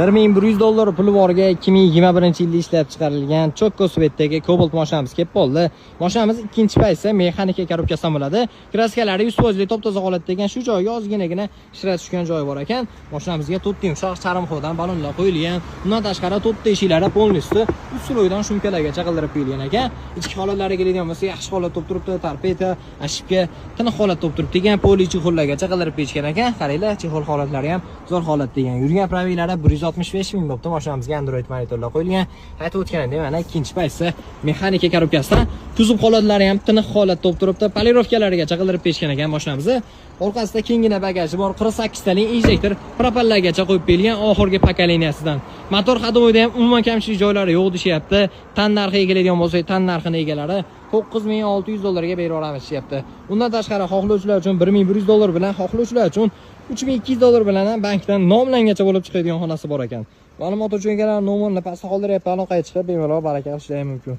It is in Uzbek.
1100 dollar puli borga 2021-yilda ishlab chiqarilgan чётко цвет dagi Cobalt mashinamiz kelib qoldi. Mashinamiz ikkinchi paytda mexanika korobkasidan bo'ladi. Краска lari 100% top-toza holatda ekan. Shu joyiga ozginagina shira tushgan joyi bor ekan. Mashinamizga to'rtta yumshoq charm xodan balonlar qo'yilgan. Undan tashqari to'rtta eshiklari полностью ustidan шумка largacha qildirib qo'yilgan ekan. Ichki holatlariga keladigan bo'lsa, yaxshi holatda bo'lib turibdi. Торпеда, ошибка tiniq holatda bo'lib turibdi ekan. Poli чехол largacha qildirib qo'yishgan ekan. Qaranglar, чехол holatlari ham zo'r holatda ekan. Yurgan пробег lari 165 ming bo'libdi. Mashinamizga Android monitorlar qo'yilgan. Aytib o'tganimdek, mana ikkinchi paytda mexanika korobkasidan, kuzov holatlari ham tiniq holatda bo'lib turibdi. Полировка larigacha qildirib qo'yishgan ekan mashinamizni. Orqasida kenggina bagaji bor, 48 talik injektor propanlargacha qo'yib berilgan oxirgi поколения sidan. Motor ходовой da ham umuman kamchilik joylari yo'q deyishyapti. Tan narxiga keladigan bo'lsak, tan narxini egalari 9600 dollarga berib yuboramiz deyapti. Undan tashqari xohlovchilar uchun 1100 dollar bilan, xohlovchilar uchun 3200 dollar bilan ham bankdan nomlangacha bo'lib chiqadigan xonasi bor ekan. Ma'lumot uchun egalar nomerini pastda qoldiryapti, aloqaga chiqib bemalol baraka qilishlari mumkin.